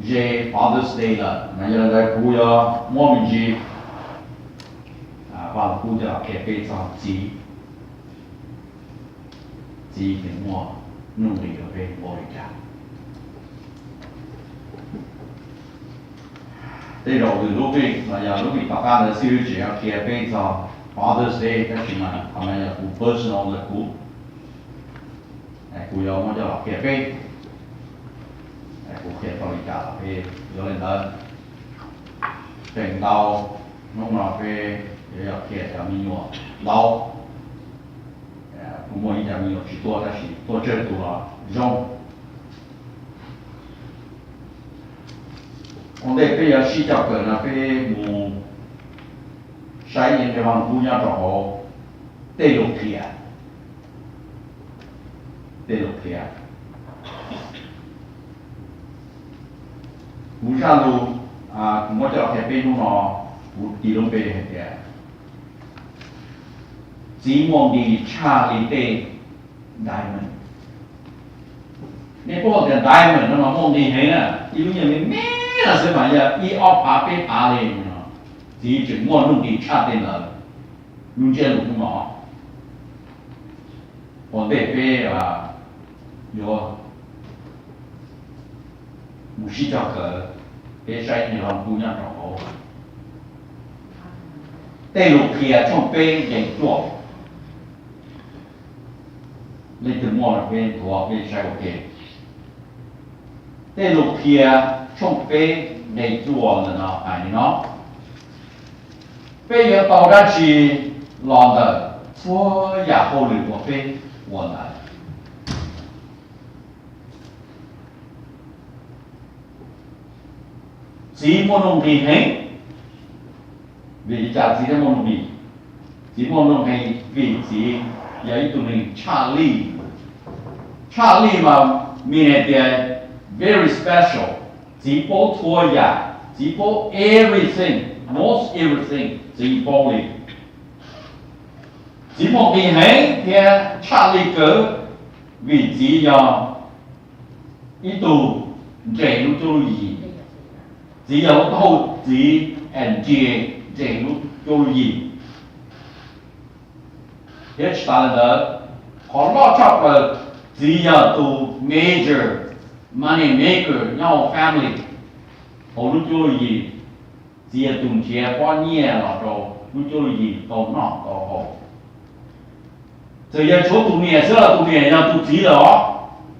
ze Father's Day lawm, mas yog li ntawd kuv yuav muab me ntsis Vaj Lug Kub coj los qhia peb txog txiv, txiv tseem muaj nuj nqis rau peb npaum li cas. Tej zaum lwm lub vij los yog lub vij tom qab ntawd xib hwb tseem yuav qhia peb txog Father's Day, tab sis mas qhov no yog kuv personal ntawm kuv, kuv yuav muab coj los qhia peb, kuv qhia tau li cas los peb yuav li ntawd. Tseem ntau hnub no peb yuav yog qhia cov me nyuam ntau, kuv muaj ib co me nyuam tsis tuaj tab sis tuaj tsawg tus los zoo. Ua ntej peb yuav sib coj kawm no peb mus saib ib yam li Vaj Lug Kub nyob rau hauv tej lus qhia, tej lus qhia. Kuv zaj lus kuv muab coj qhia peb hnub no, kuv tis lub npe hais tias txiv muaj nqis tshaj li tej diamond. Nej paub tias diamond no mas muaj nqis heev na, ib lub nyiaj me me no xwb mas yog ib ob phav peb phav li no, txiv tseem muaj nuj nqis tshaj tej ntawd. Lub ntsiab lus hnub no, ua ntej peb yuav mus sib cog kawm, peb saib ib yam li Vaj Lug Kub nyob rau hauv tej lus qhia tshooj peb nqe cuaj. Leej twg muaj los peb nthuav peb saib ua ke. Tej lus qhia tshooj peb nqe cuaj ntawm no hais li no: Peb yuav tau dab tsi los ntawm txhua yam hauj lwm uas peb ua ntawd? Txiv muaj nuj nqis heev. Vim li cas txiv thiaj muaj nuj nqis? Txiv muaj nuj nqis vim txiv yog ib tug neeg tshaj lij. Tshaj lij mas mean hais tias very special. Txiv paub txhua yam, txiv paub everything, most everything, txiv paub li. Txiv muaj nqis heev thiab tshaj lij kawg vim txiv yog ib tug nres lub cuab lub yig. Txiv yog lub taub hau txiv es nres, nres lub cuab lub yig. Thiab tsis tas li ntawd, qhov loj tshaj plaws, txiv yog tus major money maker nyob hauv family, hauv lub cuab lub yig. Txiv yog tus nrhiav pob nyiaj los rau lub cuab lub yig tau noj tau haus. Txawm yog tshuav tus niam xwb los tus niam yog tus txiv lawm os.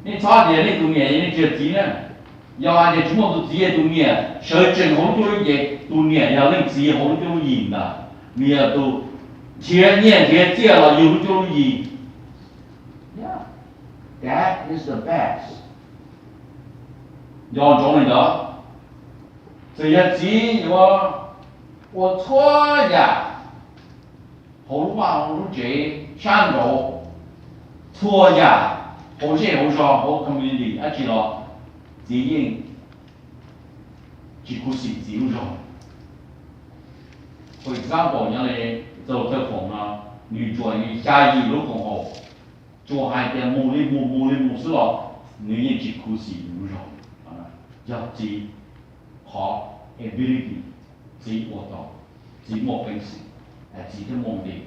Nej txhob tias nej tus niam yog nej tsis yog txiv na. Yog hais tias tsis muaj tus txiv, tus niam sawv tsees hauv lub cuab lub yig, tus niam yog leej txiv hauv lub cuab lub yig ntag. Nws yog tus nrhiav nyiaj nrhiav txiaj los yug lub cuab lub yig. That is the best. Nco ntsoov li ntawd, txawm yog txiv yuav ua txhua yam hauv lub vaj hauv lub tsev sab nraud, txhua yam hauv zej hauv zog hauv community dab tsi los txiv yeej tsis khuv xim txiv lub zog. For example, nyob li txog thawj foom no, nws tsuas li xya yim lub koom haum, tsuas hais tias mus li mus mus li mus xwb los nws yeej tsis khuv xim nws lub zog. Yog txiv qhov ability, txiv ua tau, txiv muaj peev xwm, txiv thiaj muaj nqis.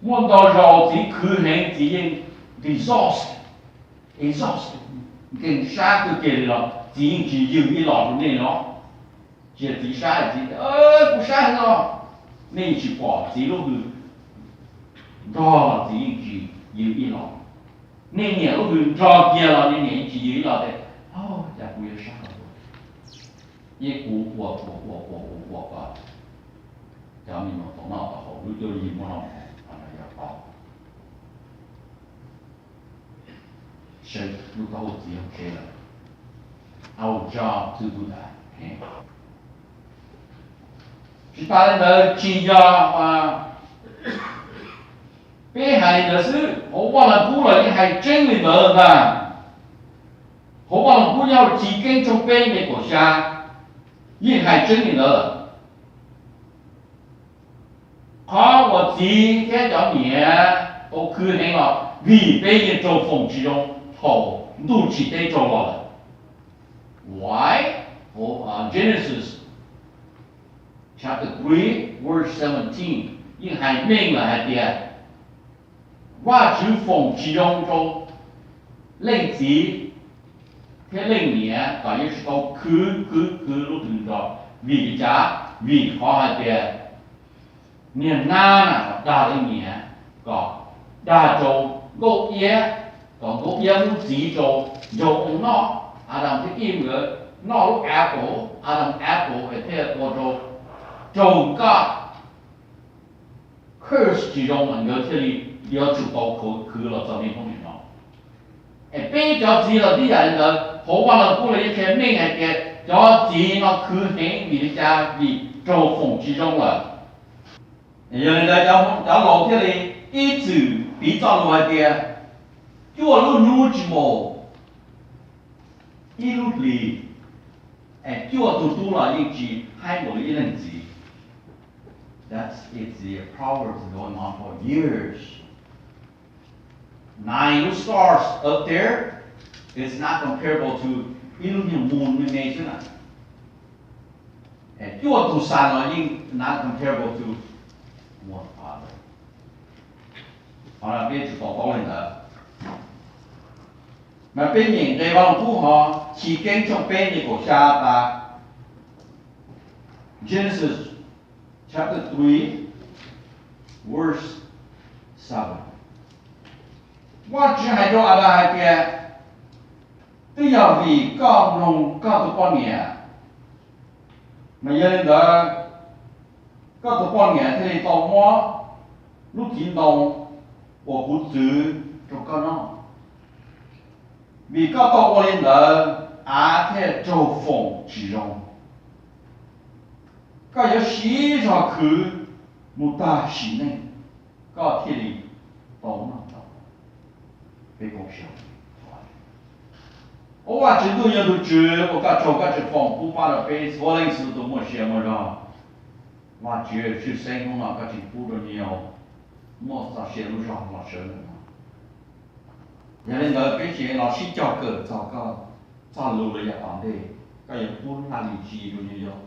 Muaj ntau zaus txiv khwv heev txiv yeej exhaust, exhaust, nkees sab kawg kiag li los txiv yeej tsis ywg ib los rau nej no. Tsis yog txiv sab, txiv tias kuv sab heev os. Nej tsis pom txiv lub hws nrog los txiv yeej tsis ywg ib los. Nej niam lub hws nrog kiag los nej niam yeej tsis ywg ib los tias, o, cas kuv yuav sab, yeej kuv ua ua ua ua ua ua kom cov me nyuam tau noj tau haus, lub cuab lub yig muaj noj mus haus, qhov no yog qhov sawv lub taub hau txiv qhia lawm. Our job to do that. Tsis tas li ntawd tsis yog peb hais li ntawd xwb, hauv Vaj Lug Kub los yeej hais tseeb li ntawd ntag. Hauv Vaj Lug Kub nyob hauv Chiv Keeb tshooj peb nqe kaum xya yeej hais tseeb li ntawd lawm. Qhov uas txiv thiab cov niam tau khwv heev los vim peb yeej raug foom tsis zoo thaum ntuj tsim teb tsaus los lawm. Why? Genesis chapter three verse seventeen yeej hais meej lawm hais tias Vajtswv foom tsis zoo rau leej txiv thiab leej niam kom yuav tsum tau khwv khwv khwv lub twg nrog. Vim li cas? Vim qhov hais tias niag nab na dag leej niam kom dag rau nkauj iab, kom nkauj iab muab txiv rau nraug oo noj. Adas thiab Iv nkawd noj lub apple, Adas apple es thiaj ua rau raug Vajtswv curse tsis zoo, nkawd thiaj li yuav tsum tau khwv los txog niaj hnub nim no. Es peb cov txiv los tib yam li ntawd, hauv Vaj Lug Kub los yeej qhia meej hais tias cov txiv no khwv heev. Vim li cas? Vim raug foom tsis zoo lawm. Yog li ntawd cov laus thiaj li ib txwm piv txoj lus hais tias cuaj lub hnub tsis npaum ib lub hlis, es cuaj tug tub los yeej tsis haib npaum li ib leej txiv. That is the proverb going on for years. Nine stars up there is not comparable to ib lub nyuag moon me me xwb na. Cuaj tus xas los yeej not comparable to one father. Qhov no peb tsum to taub li ntawd. Mas peb nyeem nqe Vaj Lug Kub hov Chiv Keeb tshooj peb nqe kaum xya tas, Genesis chapter three, verse seven. Vajtswv hais rau Adas hais tias, twb yog vim koj mloog koj tus poj niam, mas yog li ntawd koj tus poj niam thiaj li tau muab lub txiv ntoo uas kuv txwv rau koj noj. Vim koj tau ua li ntawd, av thiaj raug foom tsis zoo. Koj yuav siv zog khwv mus tag sim neej, koj thiaj li tau noj tau. Peb koob siab. Au Vajtswv ntuj, yog tus Tswv uas koj tsaug koj tseem foom pub pab rau peb txhua leej txhua tus muaj sia muaj zog. Vajtswv, tshwj xeeb hnub no koj tseem pub rau nyuam yaus muaj txoj sia lub zog los sawv ntawm no. Yog li ntawd peb tseem los sib cog kawm txog koj txoj lus los yog tom ntej, koj yuav pub laj lim tswv yim rau nyuam yaus,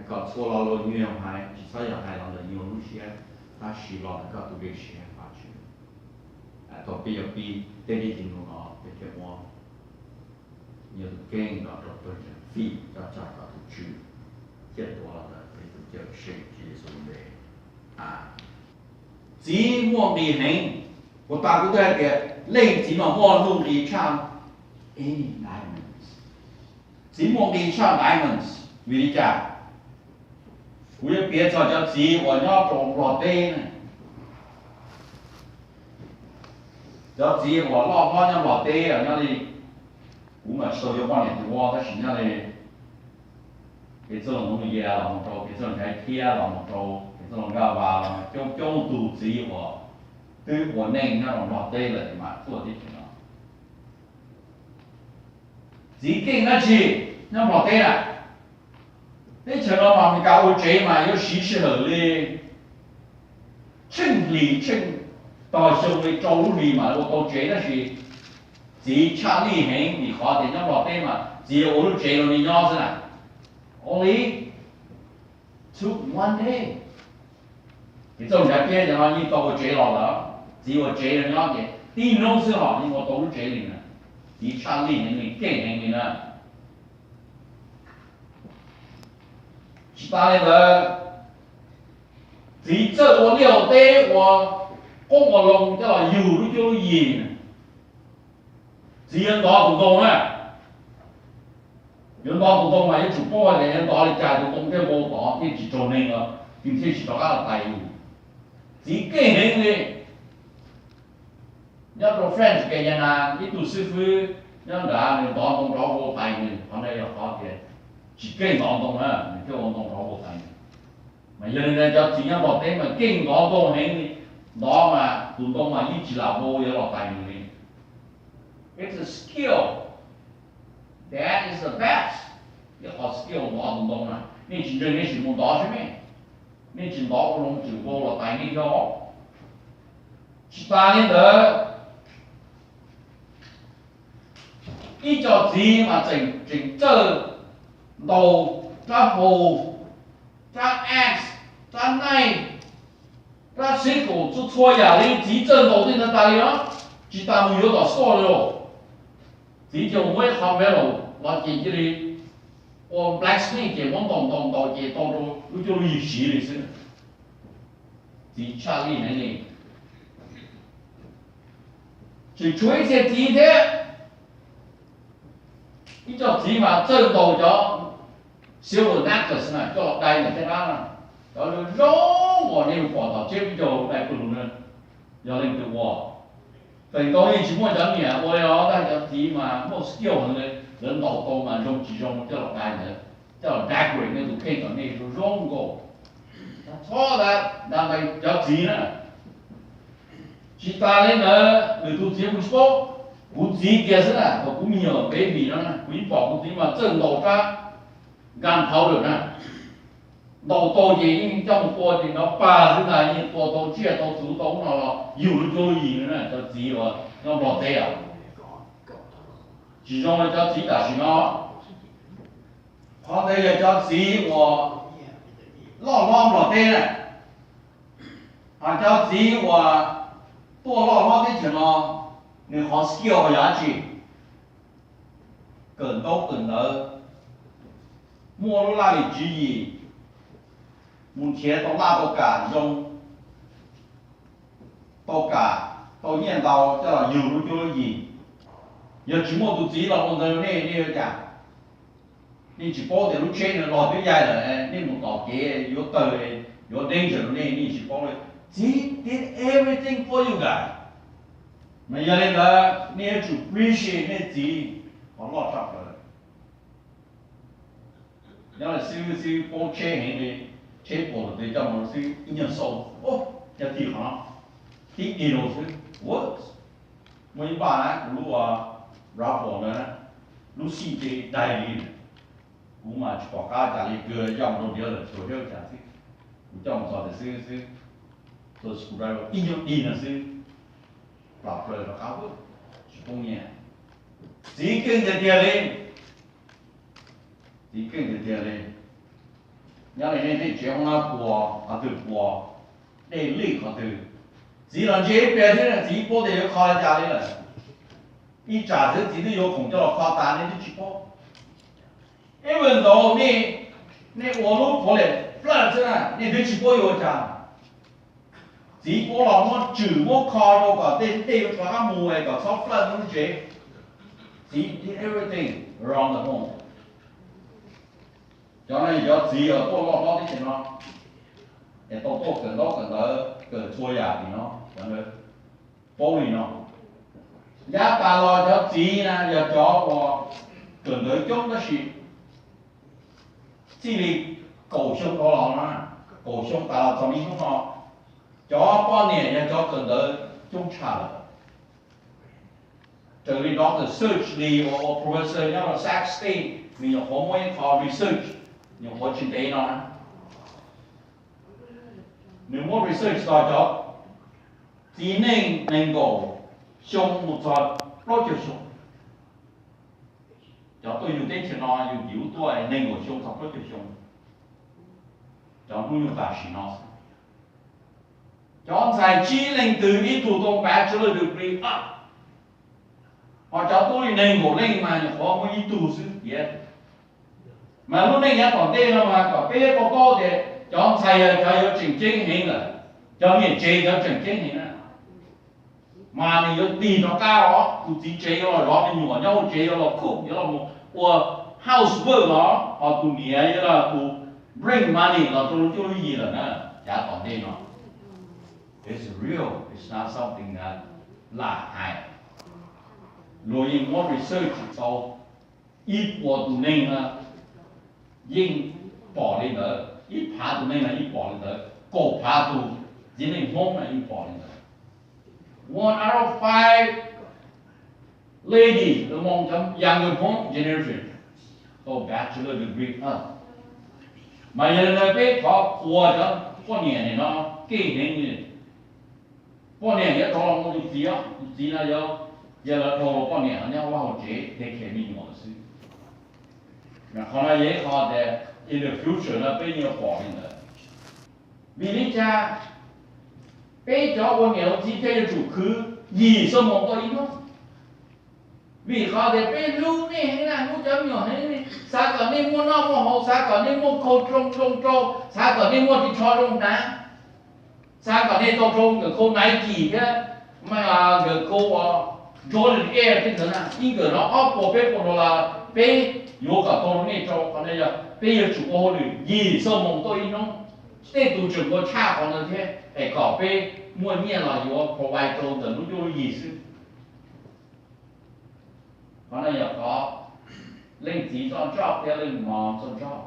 kom txhua lo lus nyuam yaus hais tsis txhob yog hais los ntawm nyuam lub siab, tab sis los ntawm koj tus kheej siab Vajtswv. Thaum peb yuav pib tej dej ceg nus no peb thiaj muab yog tus kheej los rau pawg ntseeg fij coj tsa kom tus Tswv thiaj tuav los ntawm peb tus Cawm Seej Tswv Yexus lub npe. Txiv muaj nqis heev, puas tas kuv twb hais tias leej txiv no muaj nuj nqis tshaj diamonds. Txiv muaj nqis tshaj diamonds. Vim li cas? Kuv yuav piav txog cov txiv uas nyob rau Nplog teb na. Cov txiv uas loj hlob nyob Nplog teb nyob li, kuv mas tsis tau yuav poj niam tus ua tab sis nyob li kev txawj los mus ya los mus rau kev txawj ntshai thiab los mus rau kev txawj los nkaj vas los coob coob tus txiv uas twb ua neej nyob rau Nplog teb lawm mas tuaj teb chaws no. Txiv keej dab tsi nyob Nplog teb na? Teb chaws no mas Amelikas ua tsev mas yuav siv sij hawm li tsheej hlis tsheej tog xyoo li rau lub hlis mam li ua tau tsev tab sis txiv tshaj lij heev vim qhov tias nyob Nplog teb mas txiv ua lub tsev rau nws nyob xwb na. Only took one day. Ces txoj nthav kiab cov no yeej tau ua tsev los lawm, txiv ua tsev rau nyob ces tib hnub xwb los yeej ua tau lub tsev li na. Txiv tshaj lij heev li, keej heev li na. Tsis tas li ntawd, txiv txawj ua liaj ua teb ua qoob ua loo coj los yug lub cuab lub yig. Txiv yuav ntov tus ntoo na, yuav ntov tus ntoo mas yuav tsum paub hais tias yuav ntov li cas tus ntoo thiaj npau tod thiaj tsis raug neeg los nws thiaj tsis rov qab los tais yus. Txiv keej heev li. Nyob rau France Guyana ib tug xib fwb nyob nrad nws ntov ntoo rov ua tais nws, qhov ntawd yog qhov tias tsis keej ntov ntoo na nws thiaj ua ntoo rov ua tais nws. Mas yog li ntawd cov txiv nyob Nplog teb mas keej ntov ntoo heev li, ntov mas tus ntoo mas yeej tsis lam npau yuav los tais nws li. It's a skill. That is the best. Ib qhov skill ntov tus ntoo na, nej tsis ntseeg nej sim mus ntov saib me, nej tsis ntov ua zoo tseem npau los tais nej thiab. Tsis tas li ntawd, Ib co txiv mas tseem tseem txawj ntaus rab hau, rab axe, rab knife, rab sickle, txhua txhua yam li txiv txawj ntaus tej ntawd tas li os. Tsis tas mus yuav tom store li los. Txiv ces muab ib qho metal los ces cia li ua blacksmith ces muab ntaus ntaus ntaus ces tau rau lub cuab lub yig siv li xwb. Txiv tshaj li ne li. Tseem tshuav ib txhia txiv thiab. Ib co txiv mas txawj ntaus cov silver necklace na coj los dai ntawm tej qab na. Cov zoo zoo uas nej mus pom tom tsheb peb caug dai pw lug na, yog leej twg ua. Feem ntau yeej tsis muaj cov niam ua li os, tab cov txiv mas muaj skill heev li, lawv ntaus tau mas zoo tsis zoo coj los dai ntawd, coj los decorate nej tus kheej kom nej zoo zoo nkaus. Txhob da, da cov txiv na. Tsis tas li ntawd lwm tus txiv kuv tsis paub, kuv txiv kiag xwb na, thaum kuv me nyuam baby no na kuv yeej pom kuv txiv mas txawj ntaus rab gunpowder na. Ntaus tau ces yeej coj mus tua ces nrov pag xwb ntag, yeej tua tau tsiaj tau txhu tau ub no los yug lub cuab lub yig na, cov txiv uas nyob Nplog teb os. Tsis zoo li cov txiv tam sim no. Qhov ntawd yog cov txiv uas loj hlob Nplog teb na. Hos cov txiv uas tuaj loj hlob teb chaws no, nws qhov skill yog dab tsi? Kawm ntaub kawm ntawv, muaj lub laj lim tswv yim, mus nrhiav tau laj tau kam zoo, tau kam, tau nyiaj ntau coj los yug lub cuab lub yig. Yog tsis muaj tus txiv los ua ntawd nej, nej yuav cas? Nej tsis paub tias lub tsheb no los twb yaig lawm, nej mus tom kev yuav tawg, yuav danger rau nej, nej tsis paub li. Txiv did everything for you guys. Mas yog li ntawd nej yuav tsum appreciate nej txiv qhov loj tshaj plaws. Nyob li xib hwb, xib hwb paub tsheb heev li, tsheb puas los twg coj mus xib hwb ib nyuag xauj, o, yog tib qhov no, tib dig rau xwb. Muaj ib npaj na kuv lub Rav four ntawd na, lub xij ces daig li, kuv mas tsis pom qab cas li, kawg yog mus rau ntiav lawm tsuas yog cas xwb. Kuv coj mus txog tias xib hwb, xib hwb, txog screwdriver ib nyuag dig no xwb, plam plaws rov qab, tsis poob nyiaj. Txiv keej tiag tiag li. Txiv keej tiag tiag li. Nyob li nej tej tsev hoob nab puas qhov twg, puas dej lig qhov twg, txiv los ntsia ib pliag xwb txiv paub tias yuav kho li cas li lawm. Ib tsam xwb txiv twb yuav khoom coj los kho tas nej twb tsis paub. Even though nej, nej ua lub puav leej flood xwb na nej twb tsis paub yuav ua cas. Txiv puav los muab tswm muab kho rau kom tej dej rov qab mus es kom txhob flood lub tsev. Txiv did everything around the home. Cov no yog cov txiv uas tuaj loj hlob teb chaws no, es tau tuaj kawm ntaub kawm ntawv kawm txhua yam tim no, cov ntawd paub li no. Yav tas los cov txiv na yog cov uas kawm ntawv coob tab sis txij li kaum xyoo dhau los no, kaum xyoo tas los txog niaj hnub no, cov poj niam yog cov kawm ntawv coob tshaj lawm. Raws li doctor search li uas professor nyob rau Sac State, nws nyuam qhuav muaj ib qho research nyuam qhuav tsis ntev no na. Nws muab research txog cov txiv neej nees nkaum xyoo mus txog plaub caug xyoo. Cov tuaj yug teb chaws no yug tim ub tuaj nees nkaum xyoo txog plaub caug xyoo. Cov hnub nyoog tam sim no, cov ntxhais tsib leej twg ib tug tau bachelor degree up, ho cov tub li nees nkaum leej mas nyuam qhuav muaj ib tug xwb tiav. Mas lub neej yav tom ntej no mas kom peb paub paub tias cov ntxhais yog cov yuav tseem ceeb heev lawm, cov niam tsev cov tseem ceeb heev na. Mas nws yuav tig rov qab os, tus txiv tsev yuav los zov me nyuam, nyob hauv tsev yuav los cook, yuav los ua housework los, ho tus niam yuav los tus bring money los rau lub cuab lub yig lawm na. Yav tom ntej no, it's real, it's not something that lam hais. Luag yeej muab research tau ib puas tus neeg na yeej pom li ntawd, ib phav tus neeg na yeej pom li ntawd, kaum phav tus txiv neej Hmoob na yeej pom li ntawd. One out of five lady among the younger Hmong generation hold bachelor degree up. Mas yog li ntawd peb thov qhuas cov poj niam nim no keej heev li. Poj niam yuav rov los mus tus txiv, tus txiv no yuav Cia lawv dhau los poj niam los nyob vaj hauv tsev take care me nyuam lawm xwb. Qhov no yog ib qho tias in the future no peb yuav pom li ntawd. Vim li cas peb cov ua niam ua txiv thiaj yuav tsum khwv yim xuab moos tuaj ib hnub? Vim qhov tias peb hlub nej heev na, hlub cov me nyuam heev, xav kom nej muaj noj muaj haus, xav kom nej muaj khau zoo zoo rau, xav kom nej muaj ris tsho zoo hnav, xav kom nej tau rau nkawm khau Nike thiab, nkawm khau Jordan Air thiab ntawd na, ib nkawm no ob puas peb puas dollar, peb yuav kom tau rau nej rau. Qhov no yog peb yuav tsum ua hauj lwm yim xuab moos tuaj ib hnub. Tej tus tseem ua tshaj qhov ntawd thiab es kom peb muaj nyiaj los yuav provide rau ntawm lub cuab lub yig xwb. Qhov no yog qhov leej txiv txoj ncauj thiab leej mom txoj ncauj.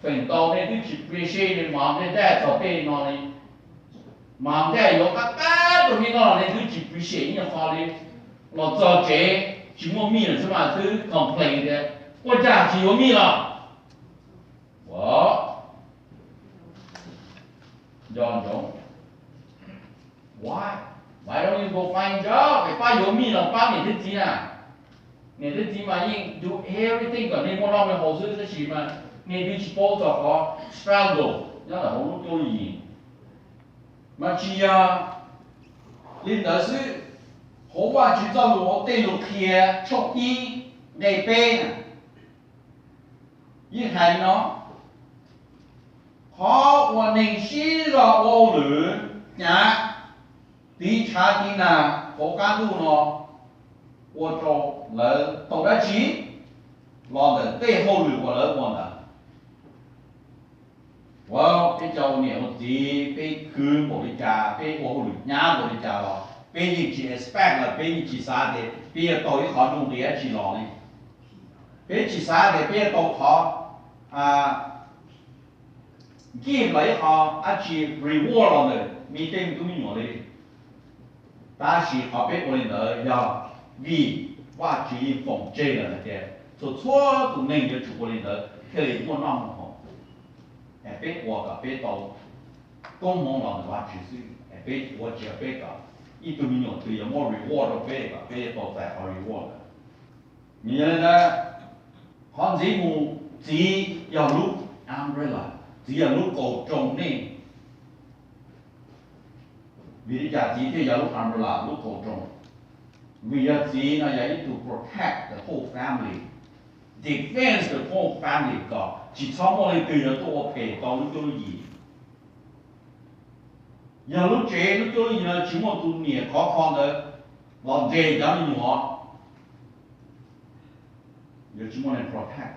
Feem ntau nej twb tsis appreciate nej mom nej dad txog tej no li. Mom dad yuav qab qab rau nej noj los nej twb tsis appreciate ib nyuag qho li. Los txog tsev tsis muaj mij lawm xwb mas twb complain tias ua cas tsis yuav mij los. Ua, nco ntsoov. Why? Why don't you go find job? Es pab yuav mij los pab niam thiab txiv na. Niam thiab txiv mas yeej do everything kom nej muaj noj muaj haus xwb, tab sis mas nej twb tsis paub txog qhov struggle nyob ntawm hauv lub cuab lub yig. Mas tsis yog li ntawd xwb, hauv Vajtswv txoj lus hauv tej lus qhia tshooj ib nqe peb na, yeej hais li no: Qhov uas neeg sib zog ua hauj lwm hnyav tiv tshav tiv nag hauv qab ntuj no ua rau lawv tau dab tsi los ntawm tej hauj lwm uas lawv ua ntawd? Ua, peb cov ua niam ua txiv, peb khwv npaum li cas, peb ua hauj lwm hnyav npaum li cas los peb yeej tsis expect los peb yeej tsis xav tias peb yuav tau ib qho nuj nqis dab tsi los li. Peb tsis xav tias peb yuav tau qhov gift los ib qho dab tsi reward los ntawm me tej me tub me nyuam li. Tab sis qhov peb ua li ntawd yog vim Vajtswv yeej foom tseg lawm hais tias txhua txhua tus neeg yuav tsum ua li ntawd thiaj li muaj noj muaj haus. Es peb ua kom peb tau koob hmoov los ntawm Vajtswv xwb, es peb ua tsis yog peb kom ib tug me nyuam twg yuav muab reward rau peb kom peb yuav tau txais qhov reward lawm. Yog li ntawd, qhov ntxiv mus, txiv yog lub umbrella, txiv yog lub kaus rooj nej. Vim li cas txiv thiaj yog lub umbrella, lub kaus rooj? Vim yog txiv no yog ib tug protect the whole family, defends the whole family kom tsis txhob muaj leej twg yuav tuaj ua phem tau lub cuab lub yig. Yog lub tsev lub cuab lub yig no tsis muaj tus niam khov kho ntawd los nres cov me nyuam, yuav tsis muaj neeg protect.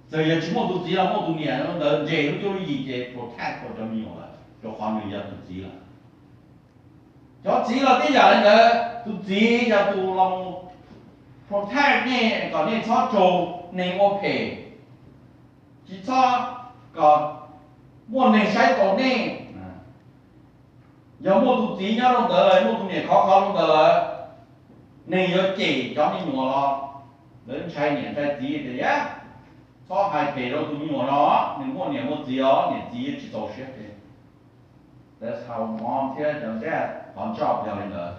Txawm yog tsis muaj tus txiv los muaj tus niam ntawd nres lub cuab lub yig ces protect tau cov me nyuam lawm, rau qhov nws yog tus txiv lawm. Cov txiv los tib yam li ntawd, tus txiv yog tus los protect nej kom nej txhob raug neeg ua phem, tsis txhob kom muaj neeg saib taus nej. Yog muaj tus txiv nyob rau ntawd, muaj tus niam khov kho rau ntawd lawm, neeg yuav cem cov me nyuam los lawv ntshai niam ntshai txiv tias, yam, txhob hais phem rau tus me nyuam no, nws muaj niam muaj txiv os, niam txiv tsis txaus siab ces. That's how mom thiab cov dad qhov ncauj yog li ntawd.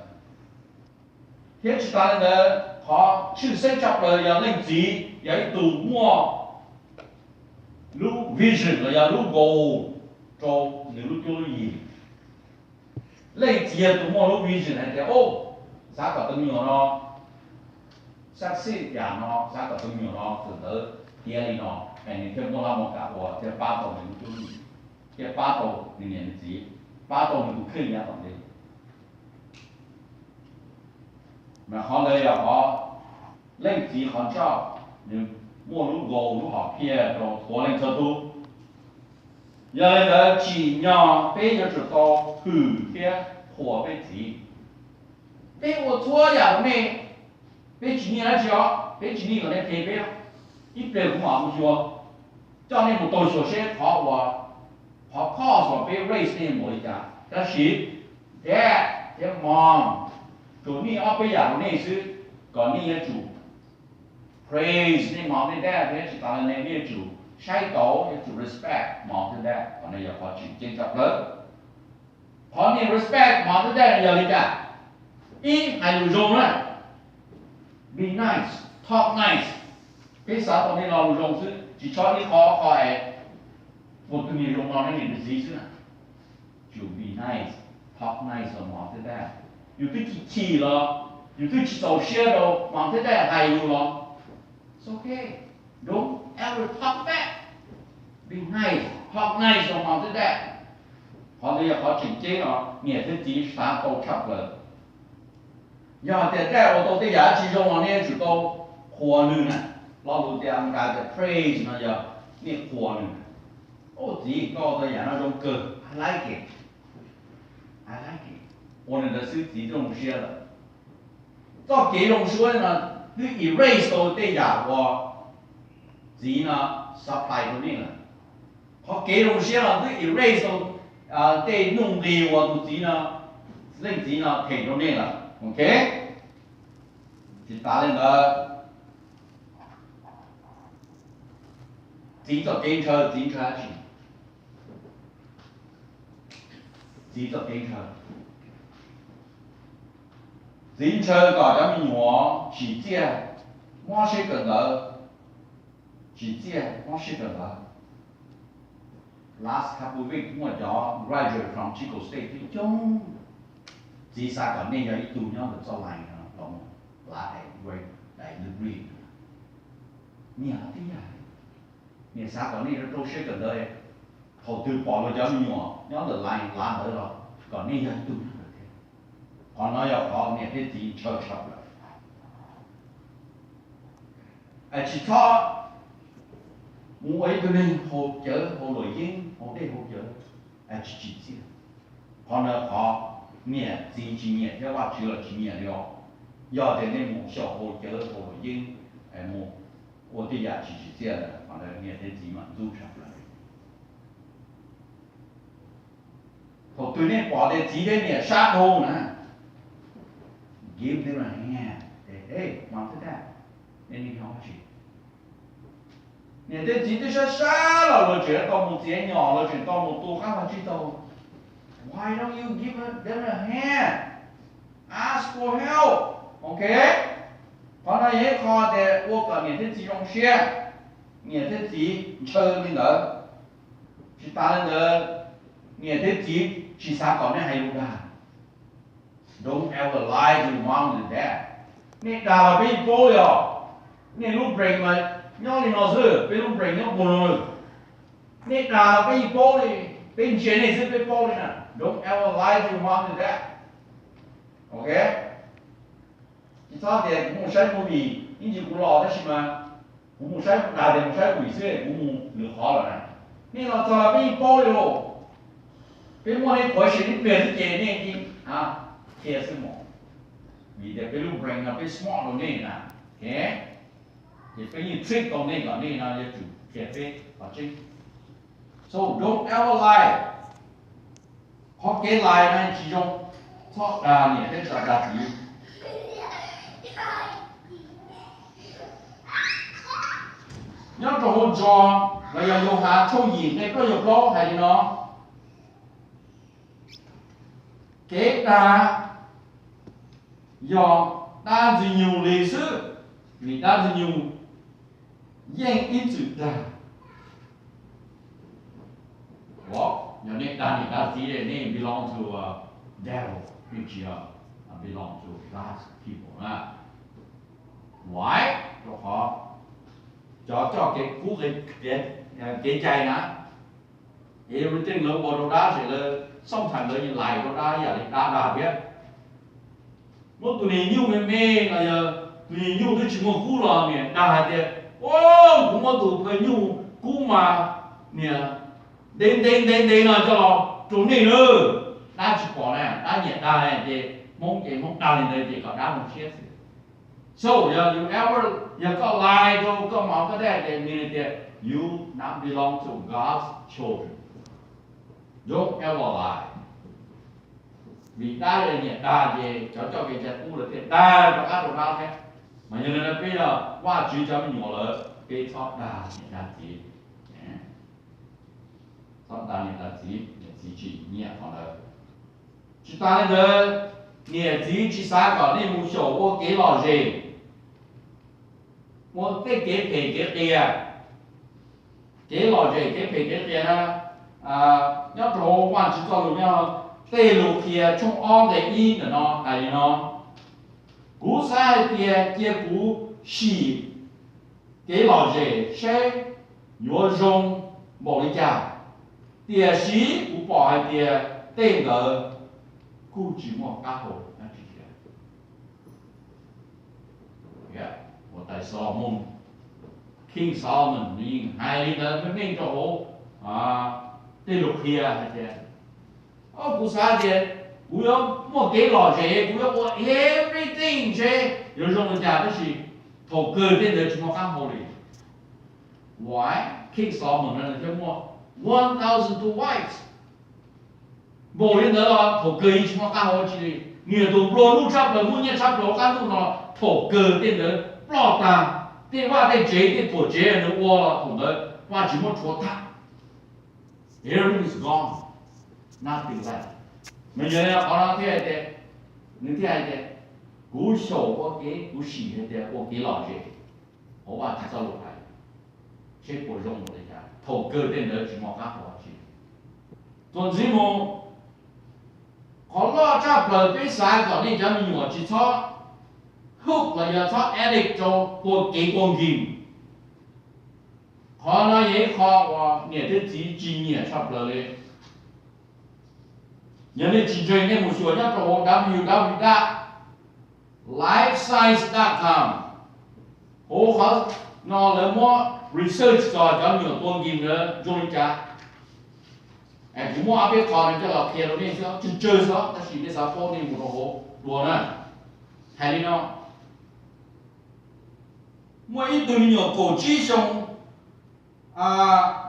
Thiab tsis tas li ntawd, qhov tshwj xeeb tshaj plaws yog leej txiv yog ib tug muaj lub vision los yog lub goal rau nws lub cuab lub yig. Leej txiv yog tus muaj lub vision hais tias, o, xav kom tus me nyuam no succeed yam no, xav kom tus me nyuam no txawm ntawd tiav li no, es nws thiaj muaj laj muaj kam ua thiaj pab tau nws lub cuab lub yig, thiaj pab tau nws niam nws txiv, pab tau nws tus kheej yav tom ntej. Mas qhov ntawd yog qhov leej txiv qhov ncauj, nws muaj lub goal lub hom phiaj rau txhua leej txhua tus. Yog li ntawd tsim nyog peb yuav tsum tau hwm thiab qhuas peb txiv. Peb ua txhua yam rau nej, peb tsis nyiaj dab tsi os, peb tsis nyiaj kom nej phem peb. Ib pliag kuv mam mus xyuas coj nej mus tau xyuas seb qhov uas, qhov cost uas peb raise nej npaum li cas. Tab sis dad thiab mom, tsuas nyiaj ob peb yam rau nej xwb, kom nej yuav tsum praise nej mom nej dad thiab tsis tas li nej yuav tsum saib taus, yuav tsum respect mom thiab dad. Qhov no yog qhov tseem ceeb tshaj plaws. Qhov nej respect mom thiab dad yog li cas? Ib, hais lus zoo na, be nice, talk nice. Peb xav tau nej lo lus zoo xwb, tsis txhob ib qho ob qho es ua tus niag zoo no nej niam txiv xwb na. Tsum be nice, talk nice rau mom thiab dad. Yus twb chim chim los, yus twb tsis txaus siab rau mom thiab dad hais yus los, it's okay. Don't ever talk back. Be nice, talk nice rau mom thiab dad. Qhov ntawd yog qhov tseem ceeb os, niam thiab txiv xav tau tshaj plaws. Yog hais tias dad ua tau tej yam tsis zoo los nej yuav tsum tau qhuas nws na. Lo lus tias Amelikas tias praise no yog nej qhuas nws na. Au txiv, koj ua tau yam no zoo kawg, I like it, I like it. Ua li ntawd xwb txiv zoo siab lawm. Txoj kev zoo siab no twb erase tau tej yam uas txiv no supply rau nej lawm. Qhov kev zoo siab no twb erase tau tej nuj nqis uas tus txiv no, leej txiv no them rau nej lawm. Ok, tsis tas li ntawd, txiv txoj kev ntshaw, txiv ntshaw dab tsi? Txiv txoj kev ntshaw, txiv ntshaw kom cov me nyuam tsim txiaj mob siab kawm ntawv, tsim txiaj mob siab kawm ntawv. Last couple week muaj cov graduate from Chico State coob coob. Txiv xav kom nej yog ib tug nyob ntawm txoj line no los mus lav daim grade, daim degree. Niam los tib yam, niam xav kom nej rau siab kawm ntawv, thaum twg pom luag cov me nyuam nyob ntawm line lav ntawv los kom nej yog ib tug nyob ntawd thiab. Qhov no yog qhov niam thiab txiv ntshaw tshaj plaws. Tsis txhob mus ua ib tug neeg haus cawv haus luam yeeb haus dej haus cawv, tsis tsim txiaj. Qhov no qhov niam txiv tsis nyiam thiab Vajtswv los tsis nyiam li os. Yog tias nej mus xyaum haus cawv haus luam yeeb, mus ua tej yam tsis tsim txiaj ntawd, qhov ntawd niam thiab txiv mas ntxub tshaj plaws. Thaum twg nej pom tias txiv thiab niam sab dhau na, give them a hand, hey, mom thiab dad, nej nyob tsis, niam thiab txiv twb sab sab los luag tseem tau mus txiav nyom, luag tseem tau mus tu qab vag tsib taug. Why don't you give them a hand? Ask for help. Ok, qhov no yog ib qho tias ua kom niam thiab txiv zoo siab, niam thiab txiv ntshaw li ntawd. Tsis tas li ntawd, niam thiab txiv tsis xav kom nej hais lus dag. Don't ever lie to mom and dad. Nej dag los peb yeej paub li os. Nej lub brain mas nyob li no xwb, peb lub brain nyob puag no lawm. Nej dag los peb yeej paub li, peb ntsia nej xwb peb paub li na. Don't ever lie to mom and dad. Ok, tsis txhob tias kuv mus saib movie, ib ntsis kuv los tab sis mas kuv mus saib, dag tias mus saib movie xwb kuv mus lwm qhov lawm na. Nej los txog los peb yeej paub li lauj. Peb muaj nej qhuav sim ib pliag xwb ces nej yeej qhia xwb mos. Vim tias peb lub brain no peb smart rau nej na. Ces peb yeej trick tau nej kom nej no yuav tsum qhia peb qhov tseeb. So don't ever lie. Qhov kev lais no tsis zoo, txhob dag niam thiab txhob dag txiv. Nyob rau hauv John los yog Yauhas tshooj yim nqe plaub caug plaub hais li no, kev dag yog dab Ntxwg Nyoog li xwb, vim dab Ntxwg Nyoog yeej ib txwm dag. Yog nej dag niam dag txiv, nej belong to devil, nej tsis yog belong to God's people na. Why? Rau qhov cov coj kev kub kev cai na, everything lawv ua rau dab, lawv sometimes lawv yeej lais rau dab ib yam li dab dag thiab. Muab tus niag nyuj me me los yog tus niag nyuj twb tsis muaj kub los niam dag hais tias, o, kuv muab tus phawj nyuj kub mas niam ntev ntev ntev ntev no coj los rau nej na. Dab tsis pom na, dab nyiam dag ces Hmoob ces Hmoob dag li ntawd ces kom dab zoo siab xwb. So yog you ever, yog koj lais rau koj mom koj dad ces mean tias you not belong to God's children. Don't ever lie. Vim dab nyiam dag ces cov coj kev cai kub lawv thiaj dag rov qab rau dab thiab. Mas yog li ntawd peb yog Vajtswv cov me nyuam lawm, peb txhob dag niam dag txiv. Txhob dag niam dag txiv, niam txiv tsis nyiam qhov ntawd. Tsis tas li ntawd, niam txiv tsis xav kom nej mus xyaum ua kev lom zem, ua tej kev phem kev qias. Kev lom zem kev phem kev qias na, nyob rau Vajtswv txoj lus nyob, tej lus qhia tshooj ob nqe ib ntawm no hais li no: Kuv xav hais tias cia kuv sim kev lom zem seb yuav zoo npaum li cas, tiam sis kuv pom hais tias tej ntawd kuj tsis muaj qab hau dab tsi thiab. Tais Solomon, King Solomon nws yeej hais li ntawd meej meej rau hauv tej lus qhia hais tias, o, kuv xav tias kuv yuav muaj kev lom zem, kuv yuav ua everything seb yuav zoo li cas, tab sis thaum kawg tej ntawd tsis muaj qab hau li. Why? King Solomon no nws thiaj muaj one thousand two wives. Npaum li ntawd los thaum kawg yeej tsis muaj qab hau dab tsi li. Nws yog tus nplua nuj tshaj plaws, muaj nyiaj tshab plaws hauv qab ntuj no, thaum kawg tej ntawd ploj tag, tej vaj tej tsev tej tuam tsev nws ua los thaum ntawd Vajtswv muab rhuav tag. Everything is gone, nothing left. Mas yog li no qhov no thiaj hais tias, nws thiaj hais tias, kuv xyaum ua kev, kuv sim hais tias ua kev lom zem hauv Vajtswv txoj lus hais, seb puas zoo npaum li cas, thaum kawg tej ntawd tsis muaj qab hau dab tsi. Txuas ntxiv mus, qhov loj tshaj plaws peb xav kom nej cov me nyuam tsis txhob hook los yog txhob addict rau tua kev tua game. Qhov no yog ib qho uas niam thiab txiv tsis nyiam tshaj plaws li. Yog nej tsis ntseeg nej mus xyuas nyob rau hauv www dot lifescience dot com, hauv qhov no lawv muab research txog cov me nyuam tua game ntawd zoo li cas. Kuv muab ob peb qho no coj los qhia rau nej xwb, tsawg tsawg xwb, tab sis nej xav paub nej mus rau hauv dua na. Hais li no, muaj ib tug me nyuam kaum tsib xyoo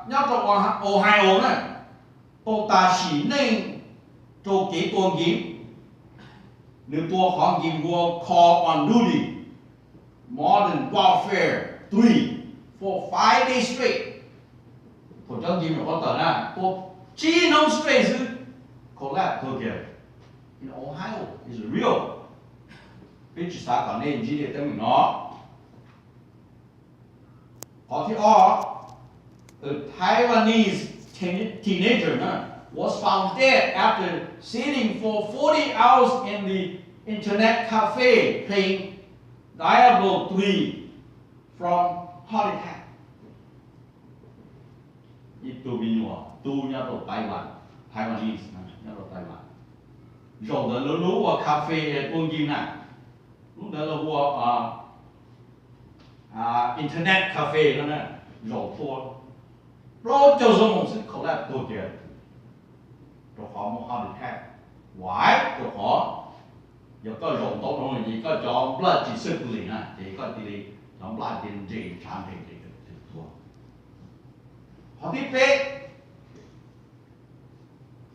nyob rau Ohio na, tau tas sim neej rau kev tua game. Nws tua qhov game hu ua Call of Duty Modern Warfare three for five days straight. Thaum cov game nyuam qhuav tawm na, tua tsib hnub straight xwb, collapse tuag kiag. In Ohio, it's real. Peb tsis xav kom nej ntsib tej teeb meem no. Qhov thib ob, a Taiwanese teen- teenager was found dead after sitting for forty hours in the internet cafe playing Diablo three from heart attack. Ib tug me nyuam tub nyob rau Taiwan, Taiwanese nyob rau Taiwan, zaum ntawd lawv lub ua cafe tua game na, lub ntawd lawv ua internet cafe no na, zaum tua plaub caug xyoo xwb collapse tuag kiag, rau qhov muaj heart attack. Why? Rau qhov yog koj zaum ntau no ces koj cov blood tsis circulate na, ces koj cia li cov blood cia li nres tshav nres nres tuag. Qhov thib peb,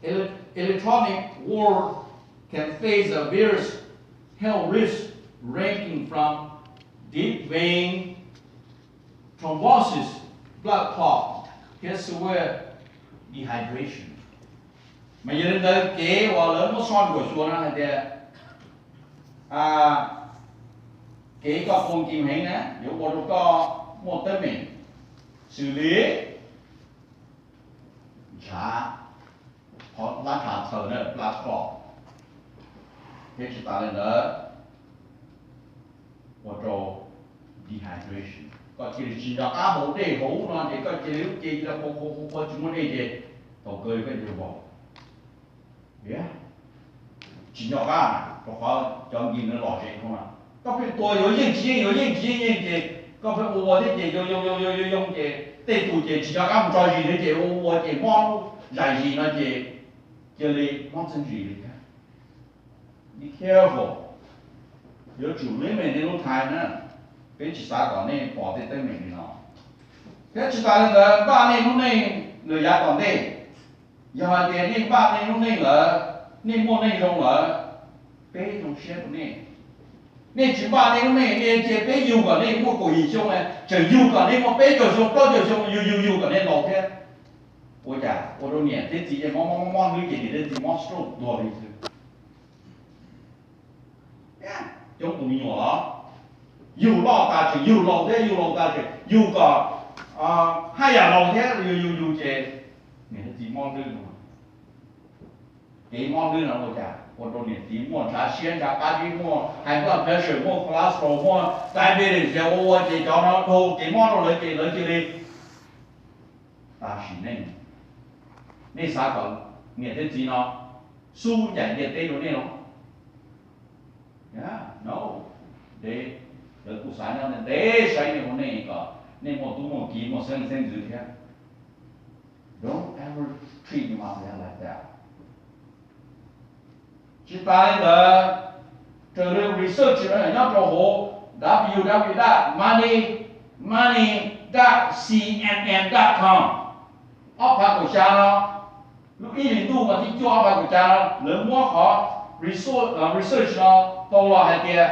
Ele- electronic world can face a various health risks ranging from deep vein thrombosis, blood clot, thiab severe dehydration. Mas yog li ntawd kev uas lawv muab soj ntsuam xyuas no hais tias kev koj tua game heev na yuav ua rau koj muaj teeb meem xws li ntshav, qhov hlab ntshav txhaws na, blood clot, thiab tsis tas li ntawd ua rau dehydration, koj cia li tsis nco qab haus dej haus ub no ces koj cia li lub cev cia li qhua qhua qhua qhua tsis muaj dej ces thaum kawg koj cia li vau. Tsis nco qab, rau qhov cov game no lom zem dhau na. Koj pheej tua yuav yeej tsis yeej yuav yeej tsis yeej yeej ces koj pheej ua ua thiab ces yoo yoo yoo yoo yoo ces tej tus ces tsis nco qab mus tso zis thiab ces ua ua ces mob lub zais zis no ces cia li mob txeeb zis li thiab. Be careful, yuav tsum limit nej lub time na. Peb tsis xav kom nej pom tej teeb meem li no. Thiab tsis tas li ntawd npaj nej lub neej lawm yav tom ntej. Yog hais tias nej npaj nej lub neej lawm, nej muaj neej zoo lawm, peb zoo siab rau nej. Nej tsis npaj nej lub neej, nej cia peb yug kom nej muaj kaum yim xyoo, tseem yug kom nej muaj peb caug xyoo plaub caug xyoo, yug yug yug kom nej laus thiab. Ua cas ua rau niam thiab txiv ces mob mob mob mob xwb ces niam thiab txiv mob stroke tuag li xwb. coob tus me nyuam los, yug loj tas tseem yug laus thiab, yug laus tas tseem yug kom haj yam laus thiab, yug yug yug ces niam thiab txiv mob hlwb no. Kev mob hlwb no ua cas? Ua rau niam txiv muaj ntshav siab ntshav qab zib, muaj high blood pressure, muaj cholesterol, muaj diabetes, ua ua ces cov no dhau kev mob rau lawv ces lawv cia li tas sim neej. Nej xav kom niam thiab txiv no xub ncaim ntiaj teb rau nej los? No, lawv kuj xav nyob ntev saib nej ua neej kom nej muaj tub muaj ki muaj xeeb xeeb ntxwv thiab. Don't ever treat your mom like that. Tsis tas li ntawd, raws li research nyob rau hauv www dot money, money dot cnn dot com, ob phav kaum xya no, lub ib hlis ntuj mas thib cuaj ob phav kaum xya no lawv muab qhov research no tau los hais tias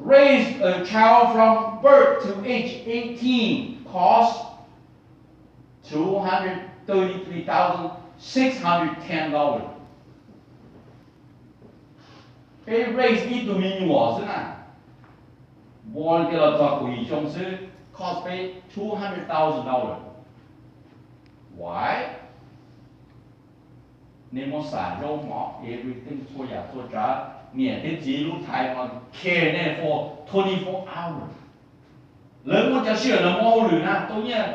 raise a child from birth to age eighteen cost two hundred thirty three thousand six hundred ten dollars. Peb raise ib tug me nyuam xwb na, npua tias los txog kaum yim xyoo xwb, cost peb two hundred thousand dollars. Why? Nej muab xam zaub mov everything txhua yam txhua tsav, niam thiab txiv lub thaiv no care nej for twenty four hours. Lawv muab cov sij hawm no muab hauj lwm na tau nyiaj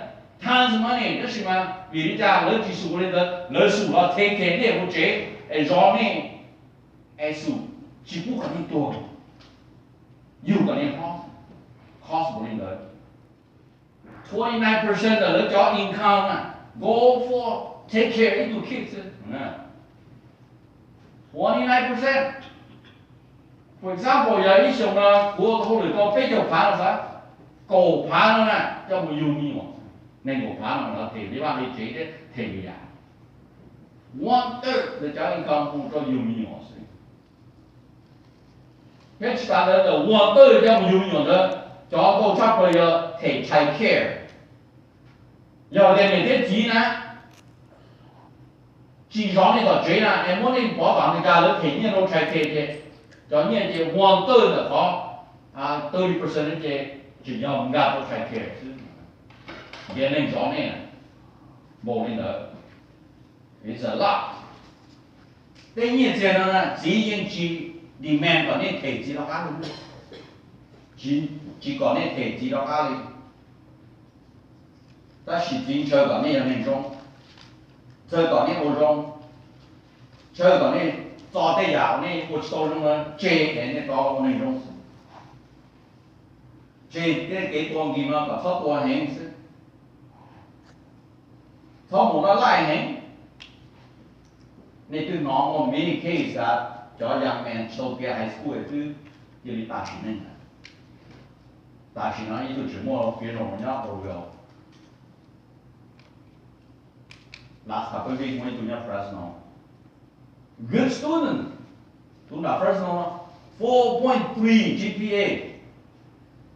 tons of money, tab sis mas vim li cas lawv tsis xum li ntawd? Lawv xum los take care nej hauv tsev, es zov nej, es xum tsis pub kom nej tuag, yug kom nej hob, cost li ntawd. Twenty nine percent ntawm lawv cov income na go for take care ib tug kid xwb. Twenty nine percent. For example, yog ib xyoos no kuv ua hauj lwm tau peb caug phav no xav, kaum phav no na coj mus yug me nyuam, nees nkaum phav no los them li vaj li tsev thiab them lwm yam. One third ntawm cov income mus rau yug me nyuam xwb. Thiab tsis tas ntawd, ntawm one third coj mus yug me nyuam ntawd, cov ntau tshaj plaws yog them child care. Yog tias niam thiab txiv na tsis zov nej tom tsev na es muab nej pov tom Amelikas lawv them nyiaj rau child care ces cov nyiaj ces one third ntawm qhov thirty percent ces tseem yog nkag rau child care xwb. Ntiav neeg zov nej npaum li ntawd. It's a lot. Tej nyiaj txiag no na txiv yeej tsis demand kom nej them txiv rov qab li, tsis kom nej them txiv rov qab li, tab sis txiv ntshaw kom nej yog neeg zoo, ntshaw kom nej ua zoo, ntshaw kom nej txo tej yam uas nej ua tsis tau zoo na tseg es nej rov ua neeg zoo xwb. Tseg tej kev tua nkis no kom txhob tua heev xwb, txhob mus laj laij heev. Nej twb hnov muaj many case cov young man tsis tau tiav high school twb cia li tas sim neej. Tam sim no ib tug tseem muaj funeral nyob Oroville. Last couple week muaj ib tug nyob Fresno, good student, tus nram Fresno no, four point three G P A,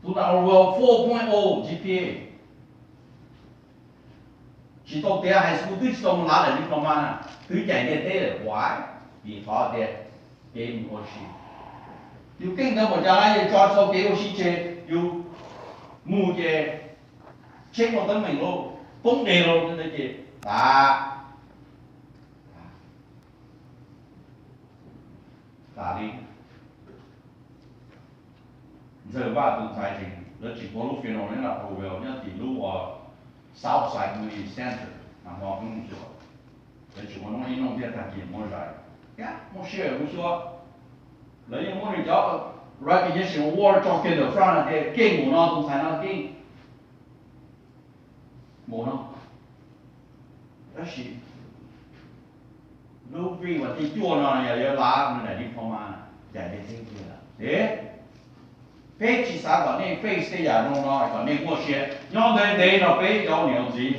tus nram Oroville four point o G P A. Tsis tau tiav high school twb tsis tau mus lav daim diploma na, twb cais ntiaj teb lawm, why? Vim qhov tias kev mus ua si. Yus keej ntawd npaum cas los yus tso tsis tau kev ua si tseg, yus mus ces tsheb muaj teeb meem lauj, poob deg lauj, ntawd ces tas, tas li. Ntxawg Vaj tus ntxhais tseem, lawv tseem ua lub funeral nyob Oroville nyob tim lub uas Southside Community Center, hmo peb mus xyuas. Lawv tseem ua noob ib noob thiab tag kis muab zais, muaj sij hawm mus xyuas. Lawv yeej muab nws cov recognition award tso kiag ntawm front no tias keej npaum no, tus ntxhais no keej npaum no. Tab sis lub vij uas thib cuaj no yog yuav lav nws daim diploma, cais ntiaj teb tiag lawm. Peb tsis xav kom nej face tej yam zoo no kom nej muaj sia nyob ntev ntev nrog peb cov niam ntxiv.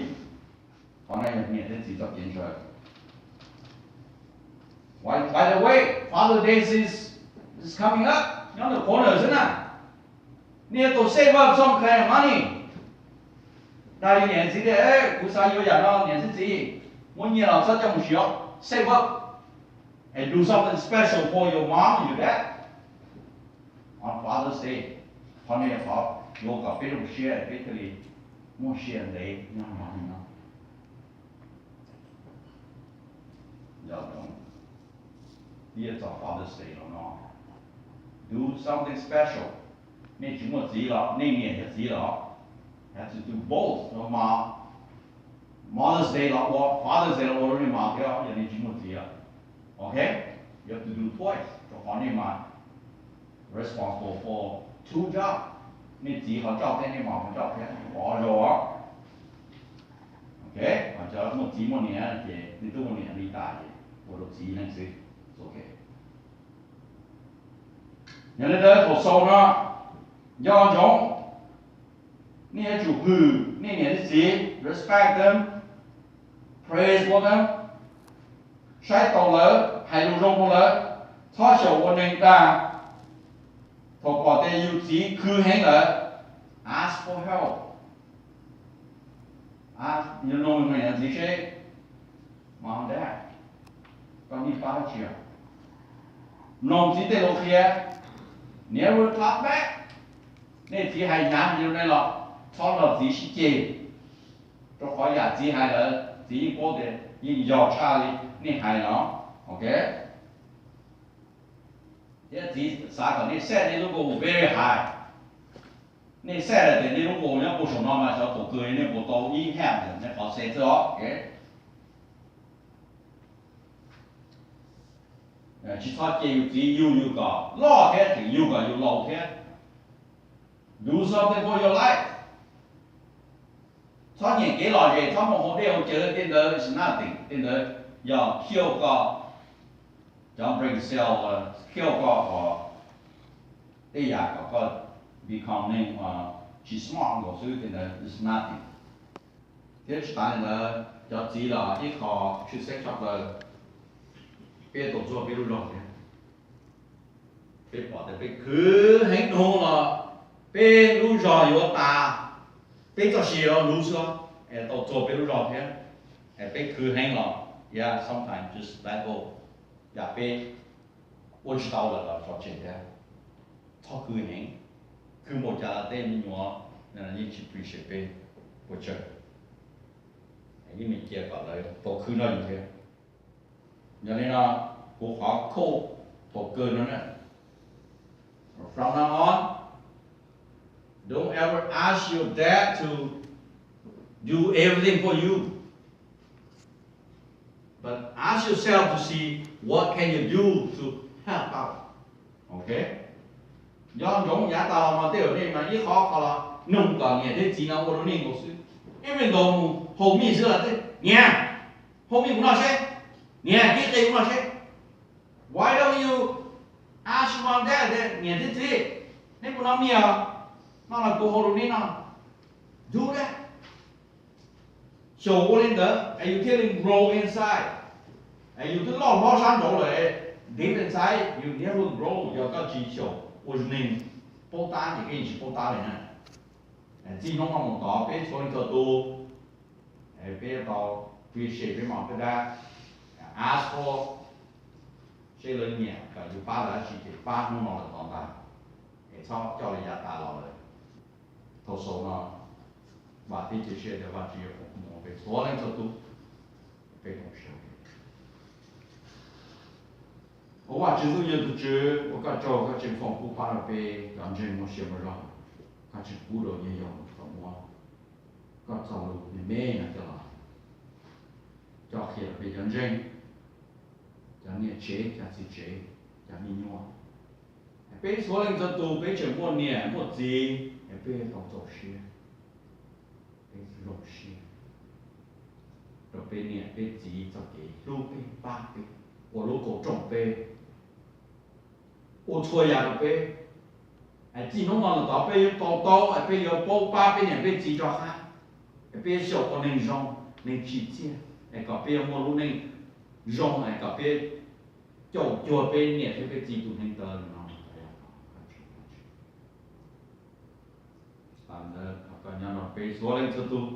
Qhov no yog niam thiab txiv txoj kev ntshaw. By the way, Father's Day is, is coming up, nyob ntawm qhuav lawm xwb na. Nej yuav tau save up some kind of money. Dag li niam txiv tias, kuv xav yuav yam no, niam txiv, muab nyiaj los txhob coj mus siv, save up and do something special for your mom and your dad. On Father's Day, qhov no yog qhov yuav kom peb zoo siab peb thiaj li muaj sia ntev nyob hauv no. Yog txog Father's Day los no, do something special. Nej tsis muaj txiv los nej niam yog txiv los, have to do both. Mother's Day los ua, Father's Day los ua rau nej mas thiab yog nej tsis muaj txiv. Ok, you have to do twice rau qhov nej mas responsible for two job. Nej txiv qhov coj thiab nej mas qhov coj thiab, ob zaug. Ok, cov muaj txiv muaj niam ces nej twb muaj niam li tas ces ua rau txiv neej xwb. Ok, yog li ntawd thaum xaus no, nco ntsoov, nej yuav tsum hwm nej niam nej txiv, respect them, praise for them, saib taus lawv, hais lus zoo rau lawv, txhob xyaum ua neeg dag. Thaum pom tias yus txiv khwv heev lawm, ask for help. Yus nug niam txiv seb, mom, dad, koj nij pab dab tsi? Mloog txiv tej lus qhia, never talk back. Nej txiv hais hnyav li nej los txhob nrog txiv sib ceg, rau qhov yam txiv hais lawm txiv yeej paub tias yeej yog tshaj li nej hais no. Ok, thiab txiv xav kom nej set nej lub goal very high. Nej set tias nej lub goal nyob puag saum no mas xyov thaum kawg nej puas tau ib hab ntawm nej qhov set xwb os. Tsis txhob cia yus txiv yug yus kom loj thiab tseem yug kom yus laus thiab. Do something for your life. Txhob nyiam kev lom zem, txhob mus haus dej haus cawv, tej ntawd is nothing. Tej ntawd yog xyaum koj, cov brain cell, xyaum koj kom tej yam kom koj become neeg tsis smart nkaus xwb, tej ntawd is nothing. Thiab tsis tas li ntawd, cov txiv los ib qho tshwj xeeb tshaj plaws, peb tau txuag peb lub zog thiab. Peb pom tias peb khwv heev dhau los peb lub zog yuav tas, peb txoj sia yuav luv xwb, es tau txuag peb lub zog thiab. Es peb khwv heev los, yeah, sometimes just let go. Yam peb ua tsis tau lawm los tso tseg thiab. Txhob khwv heev, khwv npaum cas los tej me nyuam yeej tsis appreciate peb ua tsawg. Yeej cia kom lawv tau khwv nrog yus thiab. Yog li no, kuv qhov quote thaum kawg no na, from now on, don't ever ask your dad to do everything for you, but ask yourself to see what can you do to help out. Ok, nco ntsoov yav tas los mas tej zaum nej mas ib qho qho los nug kom niam thiab txiv no ua rau nej nkaus xwb. Even though mus haus mij xwb los, niam, haus mij kuv noj seb, niam, kib qe kuv noj seb. Why don't you ask mom dad tias, niam thiab txiv, neb puas noj mij os? Noj los kuv hau rau neb noj. Do that. Xyaum ua li ntawd es yus thiaj li grow inside. Es yus twb loj hlob sab nraud lawm, deep inside yus never grow yog koj tsis xyaum ua neeg paub tab ces koj yeej tsis paub tab li na. Txij hnub no mus tod peb txhua leej txhua tus, peb yuav tau appreciate peb mom peb dad, ask for, seb lawv nyiam kom yus pab lawv dab tsi ces pab hnub no lawm tod ntag, es txhob coj li yav tas los lawm. Thaum xaus no, vam thiab cia siab tias Vajtswv yuav foom koob hmoov rau peb txhua leej txhua tus, peb koom siab. Ua Vajtswv ntuj yog tus Tswv, ua koj tsaug koj tseem foom koob pab rau peb cov ntseeg muaj sia muaj zog, koj tseem pub rau nyiaj yau kom muab koj txoj lus me me no coj los coj qhia rau peb cov ntseeg, cov niam tsev, cov txiv tsev, cov me nyuam. Peb txhua leej txhua tus peb tseem muaj niam muaj txiv, peb tau txaus siab, peb zoo siab rau peb niam peb txiv txoj kev hlub peb pab peb, ua lub kaum rooj peb, ua txhua yam rau peb. Es txij hnub no los tod peb yuav to taub es peb yuav paub pab peb niam peb txiv rov qab, es peb yuav xyaum ua neeg zoo, neeg tsim txiaj, es kom peb yuav muaj lub neej zoo, es kom peb caum cuag peb niam thiab peb txiv tus neeg tawv no. Tam ntawd thov koj nyob nrog peb txhua leej txhua tus,